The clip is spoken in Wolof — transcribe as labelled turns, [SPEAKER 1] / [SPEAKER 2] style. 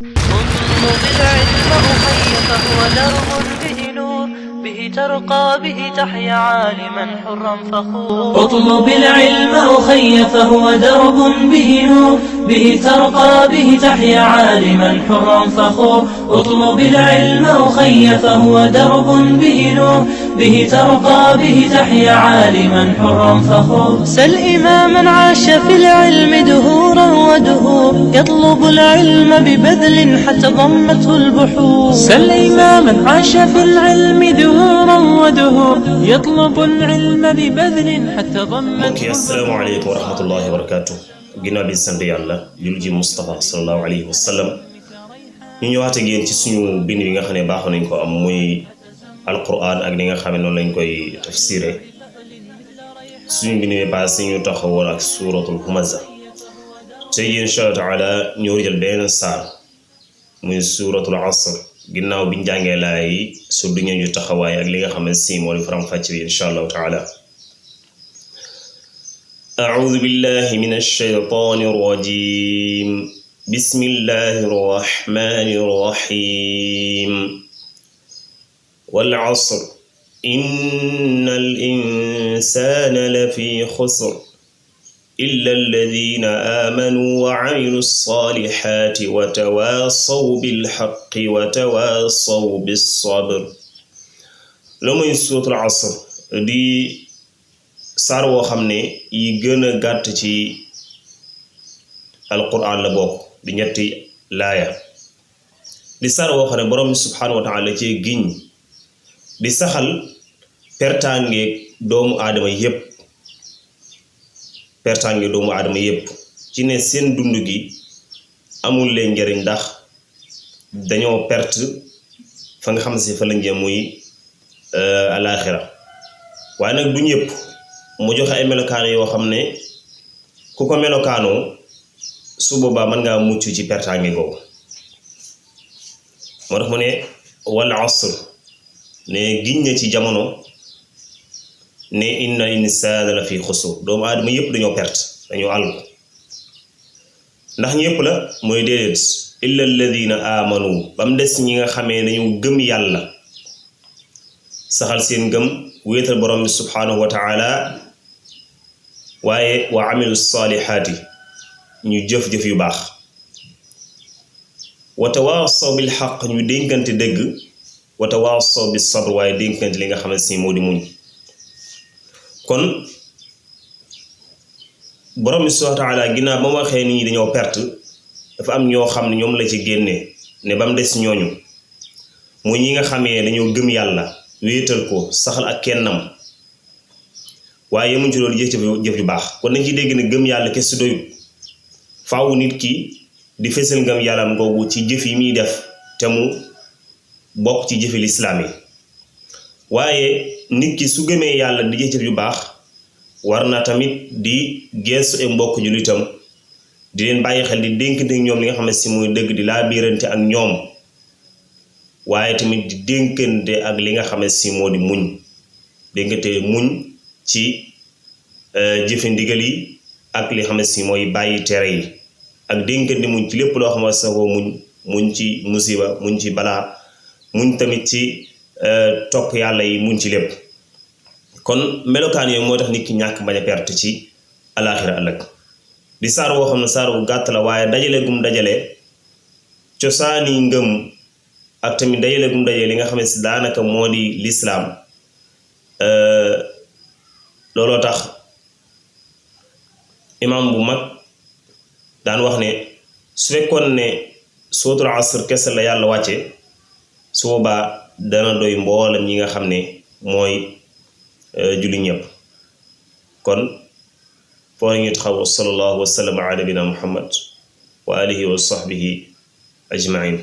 [SPEAKER 1] اطلب العلم أخي فهو درب به نور، به ترقى به تحيا عالما حرا فخور.
[SPEAKER 2] اطلب العلم أخي فهو درب به نور، به ترقى به تحيا عالما حرا فخور. اطلب العلم أخي فهو درب به نور، به ترقى به تحيا عالما حرا فخور.
[SPEAKER 1] سل إماما عاش في العلم دهورا ودهور، يطلب العلم ببذل حتى ضمته البحور.
[SPEAKER 2] سل إماما عاش في العلم دهورا ودهور، يطلب العلم ببذل حتى ضمته.
[SPEAKER 3] السلام عليكم ورحمة الله وبركاته. ginnaaw bi sant yàlla jul ji Mustafa sallallahu alayhi wa sallam ñu ñëwaat ak yéen ci suñu bind yi nga xam ne baaxoon nañ ko am muy alquran ak li nga xam ne noonu lañ koy tafsiré suñu bind bi passé ñu taxawoon ak suratul humaza tey insha Allah taala ñoo jël benn saar muy suratul asr ginnaaw biñ jàngee laay su duñu ñu taxawaay ak li nga xam ne si moo di faram fàcc bi insha Allah taala. أعوذ بالله من الشيطان الرجيم بسم الله الرحمن الرحيم والعصر إن الإنسان لفي خسر إلا الذين آمنوا وعملوا الصالحات وتواصوا بالحق وتواصوا بالصبر. لما سورة العصر دي saar woo xam ne yi gën a gàtt ci alquran la bokk di ñetti laaya di saar woo xam ne borom bi subhanahu wa taala ci giñ di saxal pertaangeeg doomu aadama yépp ci ne seen dund gi amul leen njariñ ndax dañoo perte fa nga xam si fa lañ jëm muy alaaxira waaye nag du ñëpp mu joxe ay melokaan yoo xam ne ku ko melokaanoo su boobaa mën ngaa mucc ci pertaange googu moo tax mu ne wal asr ne giñ na ci jamono ne inna insaana la fi xusur doomu aadama yépp dañoo perte dañoo àlku ndax ñëpp la mooy déedéet illa alladina amanu ba mu des ñi nga xamee dañu gëm yàlla saxal seen gëm wéetal borom bi subhanahu wa taala waaye wa amilu saalihaati ñu jëf-jëf yu baax wa tawaasaw bil xaq ñu dénkante dëgg wa tawaasaw bis sabr waaye dénkante li nga xam ne si moo di muñ. kon borom bi subhanahu wa taala ginnaaw ba mu waxee nit ñi dañoo perte dafa am ñoo xam ne ñoom la ci génne ne ba mu des ñooñu muy ñi nga xamee dañoo gëm yàlla wéetal ko saxal ak kennam waaye yemuñ ci loolu jëf ju baax. kon nañ ci dégg ne gëm yàlla kese doyut faaw nit ki di fësal ngëm yàllam googu ci jëf yi muy def te mu bokk ci jëfi lislaam yi waaye nit ki su gëmee yàlla di jëf yu baax war na tamit di geesu ay mbokk jullitam di leen bàyyi xel di dénkante ñoom li nga xam ne si muy dëgg di laa biirante ak ñoom waaye tamit di dénkante ak li nga xam ne si moo di muñ dénkante muñ ci jëfe ndigal yi ak li xam ne si mooy bàyyi tere yi ak dénkante muñ ci lépp loo xam ne sa ko muñ ci musiba muñ ci balaa muñ tamit ci topp yàlla yi muñ ci lépp. kon melokaan yooyu moo tax nit ki ñàkk bañ a perte ci alaaxira ëllëg di saar woo xam ne saar wu gàtt la waaye dajale gum dajale cosaani ngëm ak tamit dajale gum dajale li nga xam ne si daanaka moo di lislaam looloo tax imam bu mag daan wax ne su fekkoon ne suratul asr kese la yàlla wàcce su boobaa dana doy mboolam ñi nga xam ne mooy julli ñëpp. kon foo nañu taxaw sallallahu wa sallam ala nabina muhammad wa alihi wa sahbihi ajmain.